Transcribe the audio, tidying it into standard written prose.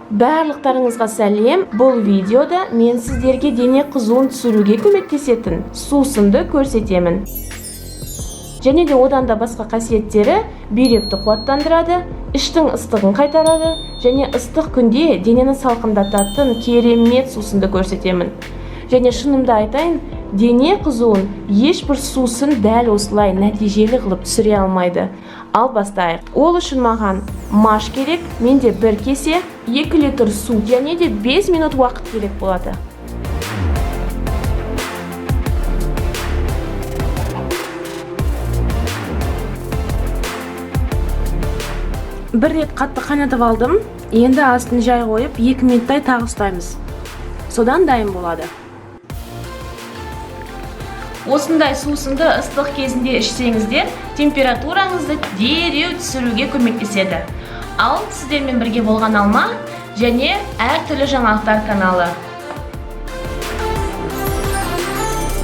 Барлықтарыңызға сәлем! Бұл видеода мен сіздерге дене қызуын түсіруге көмектесетін сусынды көрсетемін. Және де одан да басқа қасиеттері: бүйректі қуаттандырады, іштің ыстығын қайтарады және ыстық күнде денені салқындататын керемет сусынды көрсетемін. Және шынымды айтайын, дене қызуын ешбір сусын дәл осылай нәтижелі қылып түсіре алмайды. Ал бастайық. Ол үшін маған маш керек, менде бір кесе, 2 литр су және де 5 минут уақыт керек болады. Бір рет қатты қайнатып алдым. Енді астын жай қойып, 2 минуттай тағы ұстаймыз. Содан дайын болады. Осындай сусынды ыстық кезінде ішсеңіздер, температураңызды дереу түсіруге көмектеседі. Ал сіздермен бірге болған Алма және әртүрлі жаңалықтар каналы.